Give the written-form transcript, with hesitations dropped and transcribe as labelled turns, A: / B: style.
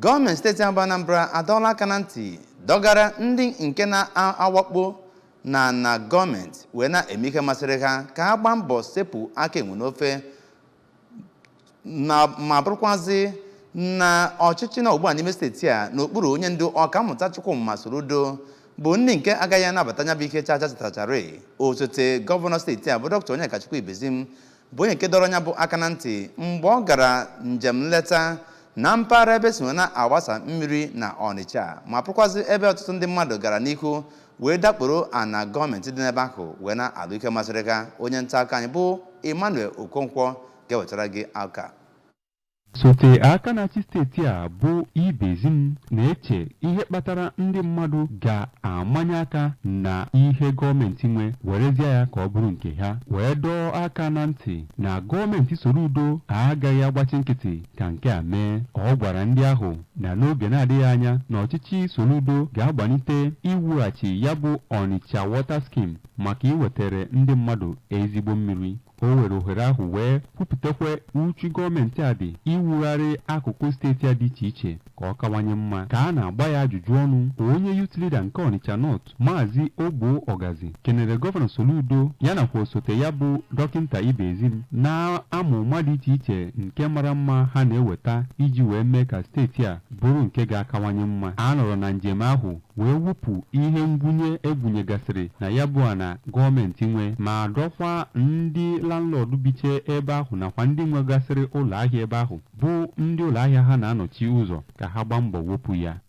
A: Gọọmenti steeti abụ Anambra adọọla aka na ntị dọgara ndị nke na-awakpo na na gọọmenti wee na-eme ihe masịrị ha ka ha gbaa mbọ sepụ aka enwe n'ofe na ma bụrụkwazị na ọchịchị na ugbu a n'ime steeti a n'okpuru onye ndu Ọkammụta Chukwuma Soludo bụ ndị nke agaghị anabata nya bụ ihe chacha chachacharị. Osote gọvanọ steeti a bụ Dr. Onyekachukwu Ibezim bụ onye nke dọrọ ya bụ aka na ntị mgbe ọ gara njem nleta na mpaghara ebe si na-agbasa mmiri na Ọnịcha, ma bụrụkwazị ebe ọtụtụ ndị mmadụ gara n'ihu wee dakporo ana gọọmenti dị n'ebe ahụ wee na-alụ ike masịrị ha. Onye nta akụkọ anyị bụ Emmanuel Okonkwo ga-ewetara gị aka.
B: Osote aka na-achị steeti a bụ Ibezim na-eche ihe kpatara ndị mmadụ ga-amanye aka na ihe gọọmenti nwe werezie ya ka ọ bụrụ nke ha, wee dọọ aka na ntị na gọọmenti Soludo agaghị agbachi nkịtị ka nke a mee. Ọ gwara ndị ahụ na n'oge na-adịghị anya na ọchịchị Soludo ga-agbalite iwughachi ya bụ Onitsha Water Scheme maka iwetere ndị mmadụ ezigbo mmiri. O were ohere ahụ wee kwupụtakwa uchu gọọmenti a dị iwugharị akụkụ steeti a dị iche iche ka ọ kawanye mma. Ka a na-agba ya ajụjụ ọnụ, onye youth leader nke Onitsha North, Maazị Ogbo Ọgazi, kenere Gọvanọ Soludo ya nakwa osote ya bụ Dọkịta Ibezim na amụma dị iche iche nke mara mma ha na-eweta iji wee mee ka steeti a bụrụ nke ga-akawanye mma. A nọrọ na njem ahụ wee wupụ ihe ngwunye egwunyegasịrị na ya bụ ana gọọmenti nwe, ma dọkwa ndị landlord biche ebe ahụ nakwa ndị nwegasịrị ụlọ ahịa ebe ahụ bụ ndị ụlọ ahịa ha na-anọchi ụzọ ka ha gbaa mbọ wepụ ya.